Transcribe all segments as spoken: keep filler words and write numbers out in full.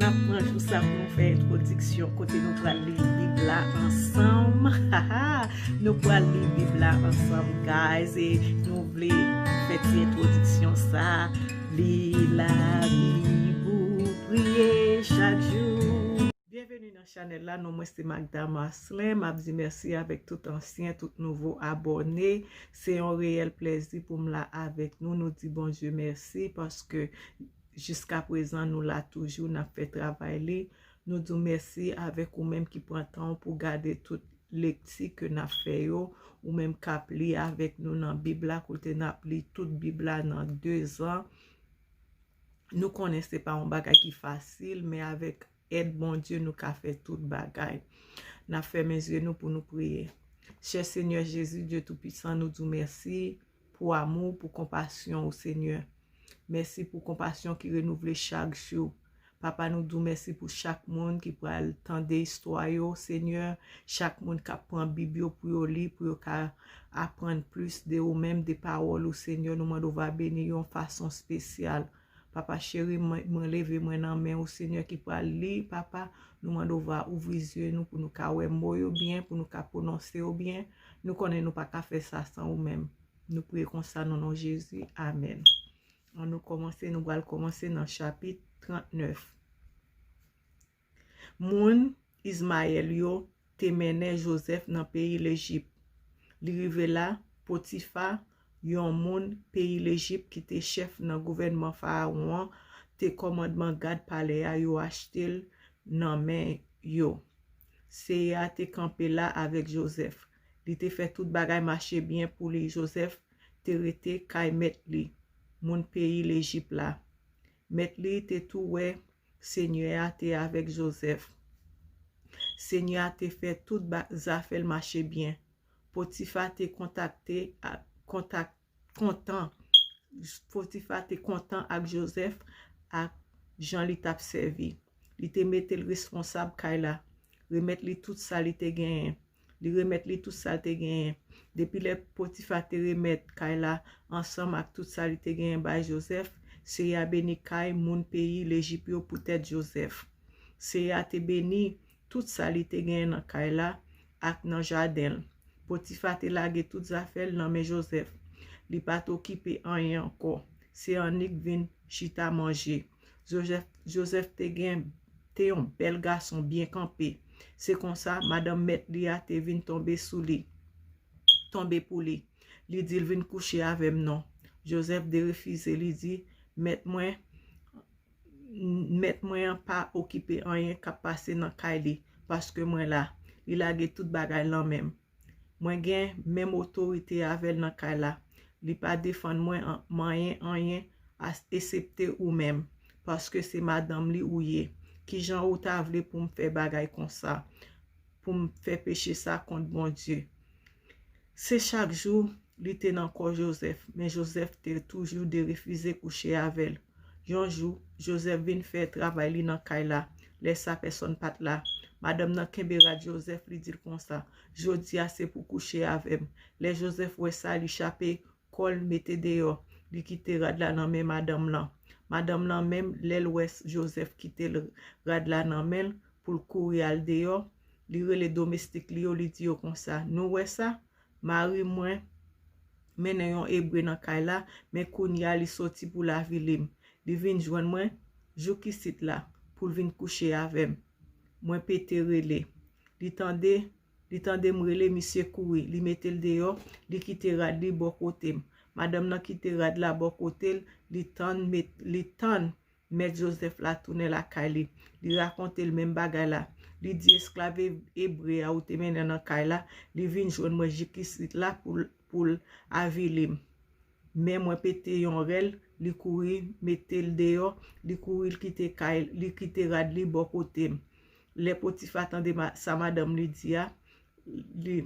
Pran jou sa pou nou fè entwodiksyon kote nou pral li Bib la ansanm. Nou pral li Bib la ansanm, guys, e nou vle fè ti entwodiksyon sa. Li Labib ou priye chak jou. Byenveni nan chanèl la, non mwen se Magda Marcelin. M ap di mèsi avèk tout ansyen, tout nouvo abòne. Se yon reyèl plèzi pou m la avèk nou. Nou di Bondye mèsi paske jiska prezan nou la toujou, n ap fè travay li. Nou di w mèsi avèk ou menm ki pran tan w pou gade tout lekti ke n ap fè yo, ou menm k ap li avèk nou nan Bib la, kote n ap li tout Bib la nan dezan. Nou konnen se pa yon bagay ki fasil, men avèk èd Bondye, nou ka fè tout bagay. N ap fèmen zye nou pou nou priye. Chè Senyè Jezi, Dye Toupisan, nou di w mèsi pou amou, pou konpasyon ou, Senyè. Mèsi pou konpasyon ki renouvle chak jou. Papa, nou di w mèsi pou chak moun ki pral tande istwa yo, Senyè. Chak moun k ap pran Bib yo pou yo li, pou yo ka aprann plis de ou menm, de pawòl ou, Senyè. Nou mande w va beni yo yon fason espesyal. Papa cheri, mwen, mwen leve mwen nan men ou, Senyè, ki pral li, Papa. Nou mande w va ouvri zye nou pou nou ka wè mo yo byen, pou nou ka pwononse yo byen. Nou konnen nou pa ka fè sa san ou menm. Nou priye konsa nan non Jezi. Amèn. An nou kòmanse, nou pral kòmanse nan chapit trannèf. Moun Izmayèl yo te mennen Jozèf nan peyi Lejip. Li rive la, Potifa, yon moun peyi Lejip ki te chèf nan gouvènman Farawon an, te kòmandman gad palè a, yo achte l nan men yo. Seyè a te kanpe la avèk Jozèf. Li te fè tout bagay mache byen pou li. Jozèf te rete kay mèt li, moun peyi Lejip la. Mèt li te tou wè Senyè a te avèk Jozèf. Senyè a te fè tout ba- zafè l mache byen. Potifa te kontakte a- kontak kontan. Potifa te kontan ak Jozèf ak jan li t ap sèvi. Li te mete l responsab kay la, remèt li tout sa li te genyen. Li remèt li tout sa l te genyen. Depi lè Potifa te remèt kay la ansanm ak tout sa li te genyen bay Jozèf, Seyè a beni kay moun peyi Lejip yo poutèt Jozèf. Seyè a te beni tout sa li te genyen nan kay la ak nan jaden l. Potifa te lage tout zafè l nan men Jozèf. Li pa t okipe anyen ankò. Se annik vin chita manje. Jozèf, Jozèf te gen, te yon bèl gason byen kanpe. Se konsa, madanm mèt li a te vin tonbe sou li, tonbe pou li. Li di l, "Vin kouche avè m non." Jozèf derefize, li di, "Mèt mwen, mèt mwen an pa okipe anyen k ap pase nan kay li, paske mwen la." Li lage tout bagay nan men m. Mwen gen menm otorite avè l nan kay la. Li pa defann mwen an- manyen anyen as- esepte ou menm, paske se madanm li ou ye. Kijan ou ta vle pou m fè bagay konsa, pou m fè peche sa kont Bondye? Se chak jou li te nan kò Jozèf, men Jozèf te toujou derefize kouche avè l. Yon jou, Jozèf vin fè travay li nan kay la. Lè sa, pèsòn pa t la. Madanm nan kenbe rad Jozèf, li di l konsa, "Jodi a, se pou kouche avè m." Lè Jozèf wè sa, li chape kò l mete deyò. Li kite rad la nan men madanm lan. Madanm lan menm, lè l wè Jozèf kite l rad la nan men l pou l kouri al deyò, li rele domestik li yo, li di yo konsa, "Nou wè sa? Mari mwen mennen yon Ebre nan kay la, men kounye a li soti pou l avili m. Li vin jwenn mwen joukisit la pou l vin kouche avè m." Mwen pete rele. Li tande, li tande m rele, misye kouri, li mete l deyò, li kite rad li bò kote m. Madanm nan kite rad la bò kote l, li tann met, li tann mèt Jozèf la tounen lakay li. Li rakonte l menm bagay la. Li di esklav e- ebre a ou te mennen nan kay la, li vin jwenn mwen joukisit la pou l- pou l avili m. Men mwen pete yon rèl, li kouri mete l deyò, li kouri l kite kay, li kite rad li bò kote m. Lè Potifa tande ma- sa madanm li di a, li,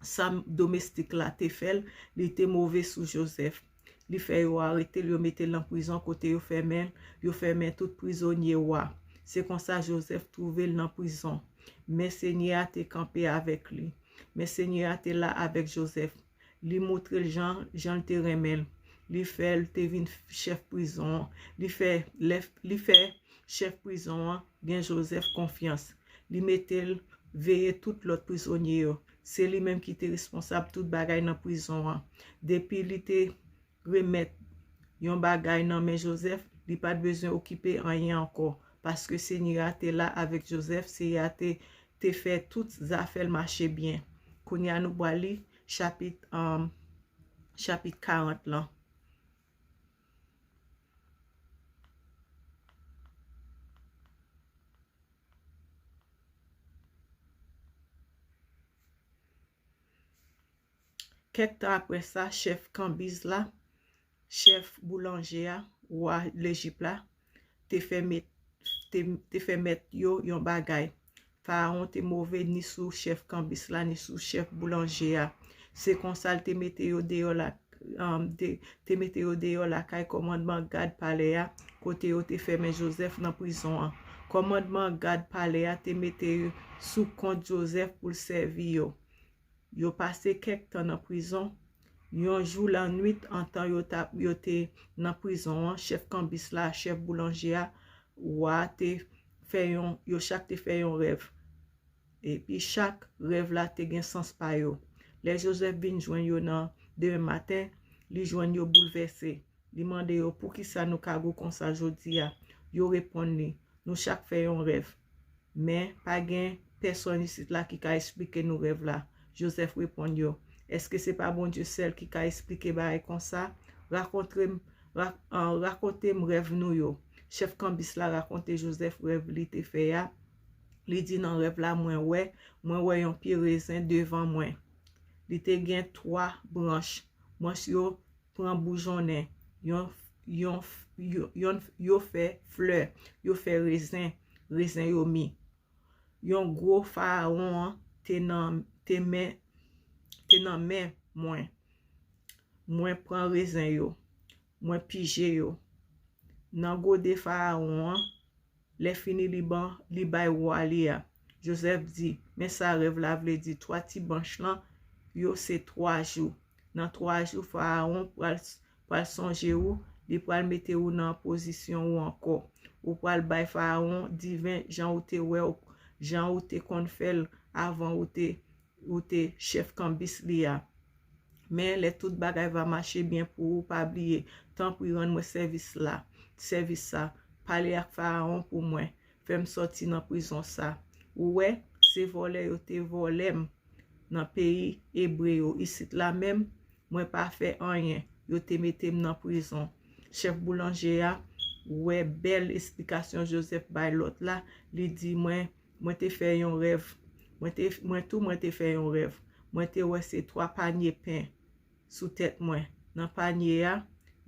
sa domestik la te fè l, li te move sou Jozèf. Li fè yo arete l, yo mete l nan prizon kote yo fèmen, yo fèmen tout prizonye wa. Se konsa Jozèf twouve l nan prizon. Men Senyè a te kanpe avèk li. Men Senyè a te la avèk Jozèf. Li moutre l jan, jan l te renmen l. Li fè l te vin chèf prizon an. Li fè, lè, li fè chèf prizon an gen Jozèf konfyans. Li mete l veye tout lòt prizonye yo. Se li menm ki te responsab tout bagay nan prizon an. Depi li te remèt yon bagay nan men Jozèf, li pa t bezwen okipe anyen ankò, paske Senyè a te la avèk Jozèf, Senyè a te, te fè tout zafè l mache byen. Kounye a nou pral li chapit, um, chapit karant lan. Kèk tan apre sa, chèf kanbiz la, chèf boulanje a, wa Lejip la, te fè met, te, te fè mèt yo yon bagay. Farawon te move ni sou chèf kanbis la, ni sou chèf boulanje a. Se konsa l te mete yo deyò la, um, te, te mete yo deyò lakay kòmandman gad palè a, kote yo te fèmen Jozèf nan prizon an. Kòmandman gad palè a te mete sou kont Jozèf pou l sèvi yo. Yo pase kèk tan nan prizon. Yon jou lannwit, antan yo t ap, yo te nan prizon an, chèf kanbis la, chèf boulanje a, wa a te fè yon, yo chak te fè yon rèv. Epi chak rèv la te gen sans pa yo. Lè Jozèf vin jwenn yo nan demen maten, li jwenn yo boulvèse. Li mande yo, "Poukisa nou kagou konsa jodi a?" Yo reponn li, "Nou chak fè yon rèv. Men, pa gen pèsonn isit la ki ka esplike nou rèv la." Jozèf reponn yo, "Èske se pa Bondye sèl ki ka esplike bagay konsa? Rakontre m, ra-, an, rakonte m rèv nou yo." Chèf kanbis la rakonte Jozèf rèv li te fè a. Li di, "Nan rèv la, mwen wè, mwen wè yon pye rezen devan mwen. Li te gen twa branch. Branch yo pran boujonnen. Yon, yon, yon, yon, yo fè flè, yo fè rezen, rezen yo mi. Yon gwo farawon an te nan, te men, te nan men mwen. Mwen pran rezen yo, mwen pije yo nan gode farawon an." Lè fini li ban, li bay wa li a. Jozèf di, "Men sa rèv la vle di, twa ti branch lan, yo se twa jou. Nan twa jou, Farawon pral, pral sonje ou, li pral mete ou nan pozisyon ou ankò. Ou pral bay Farawon diven jan ou te wè, jan ou te konn fè l avan ou te, ou te chèf kanbis li a. Men lè tout bagay va mache byen pou ou, pa bliye, tanpri rann mwen sèvis la, sèvis sa. Pale ak Farawon pou mwen, fè m sòti nan prizon sa. Ou wè, se vòlè yo te vòlè m nan peyi Ebre yo. Isit la menm, mwen pa fè anyen. Yo te mete m nan prizon." Chèf boulanje a wè bèl esplikasyon Jozèf bay lòt la. Li di, "Mwen, mwen te fè yon rèv. Mwen te, mwen tou, mwen te fè yon rèv. Mwen te wè se twa panye pen sou tèt mwen. Nan panye a,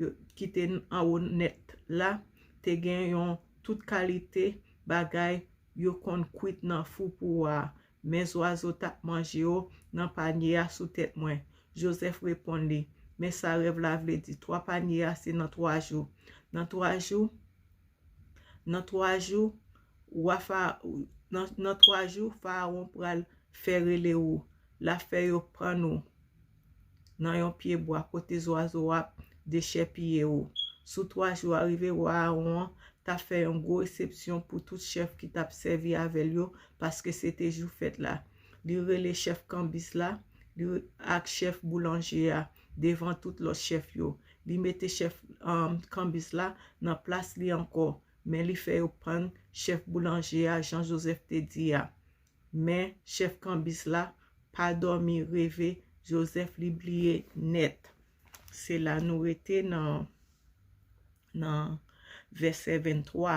yo, ki te anwo nèt la, te gen yon tout kalite bagay yo konn kwit nan fou pou wa a. Men zwazo t ap manje yo nan panye a sou tèt mwen." Jozèf reponn li, "Men sa rèv la vle di, twa panye a se nan twa jou. Nan twa jou, nan twa jou, wa Fa-, nan, nan twa jou, Farawon pral fè rele ou. L ap fè yo pann ou nan yon pyebwa kote zwazo ap dechèpiye ou." Sou twa jou a rive, wa Farawon an t ap fè yon gwo resepsyon pou tout chèf ki t ap sèvi avè l yo, paske se te jou fèt la. Li rele chèf kanbis la, li re-, ak chèf boulanje a, devan tout lòt chèf yo. Li mete chèf, um, kanbis la nan plas li ankò, men li fè yo pann chèf boulanje a, jan Jozèf te di a. Men chèf kanbis la pa dòmi reve Jozèf, li bliye nèt. Se la nou rete nan, nan vèsè venntwa.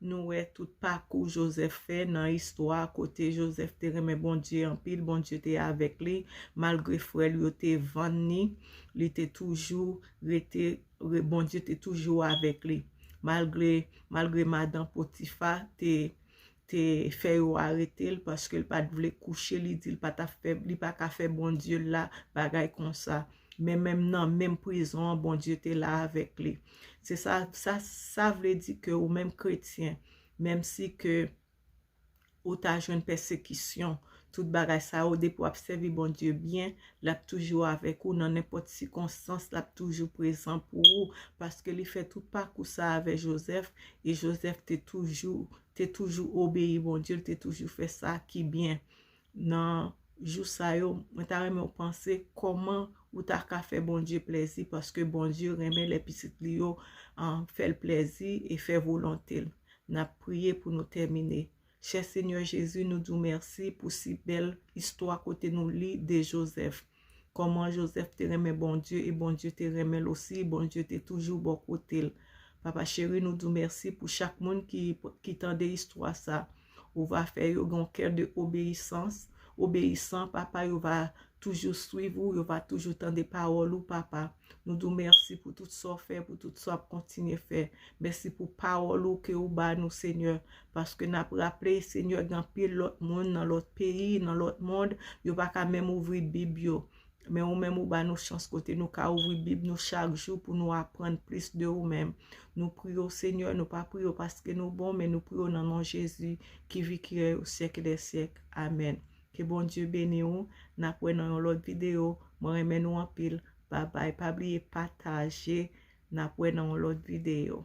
Nou wè tout pakou Jozèf fè nan istwa, kote Jozèf te renmen Bondye anpil, Bondye te avèk li, malgre frè l yo te vann li, li te toujou rete, re-, Bondye te toujou avèk li. Malgre, malgre madan Potifa te, te fè yo arete l paske l pa t vle kouche, li di l pa t ap fè, li pa ka fè Bondye l la bagay konsa. Men menm nan menm prizon an, Bondye te la avèk li. Se sa, sa, sa vle di ke ou menm kretyen, menm si ke ou ta jwenn pèsekisyon, Tout bagay sa yo, depi w ap sèvi Bondye byen, l ap toujou avèk ou nan nenpòt sikonstans, l ap toujou prezan pou ou, paske li fè tout pakou sa avè Jozèf, e Jozèf te toujou, te toujou obeyi Bondye, l te toujou fè sa ki byen. Nan jou sa yo, mwen ta renmen w panse kòman ou ta ka fè Bondye plèzi, paske Bondye renmen lè pitit li yo, an, fè l plèzi e fè volonte l. N ap priye pou nou tèmine. Chè Senyè Jezi, nou di w mèsi pou si bèl istwa kote nou li de Jozèf. Kòman Jozèf te renmen Bondye e Bondye te renmen l osi, Bondye te toujou bò kote l. Papa cheri, nou di w mèsi pou chak moun ki, ki tande istwa sa. Ou va fè yo gen yon kè de obeyisans, obeyisan, papa, yo va toujou swiv ou, yo va toujou tande pawòl ou, papa. Nou di w mèsi pou tout sa w fè, pou tout sa w ap kontinye fè. Mèsi pou pawòl ou ke ou ba nou, Senyè, paske n ap raple, Senyè, gen anpil lòt moun nan lòt peyi, nan lòt mond, yo pa ka menm ouvri Bib yo. Men ou menm ou ba nou chans kote nou ka ouvri Bib nou chak jou pou nou aprann plis de ou menm. Nou priye w, Senyè, nou pa priye w paske nou bon, men nou priye w nan non Jezi ki viv, ki rèy o syèk dè syèk. Amèn. Ke Bondye beni w. N ap wè nan yon lòt videyo. Mwen renmen nou anpil. Babay. Pa bliye pataje. N ap wè nan yon lòt videyo.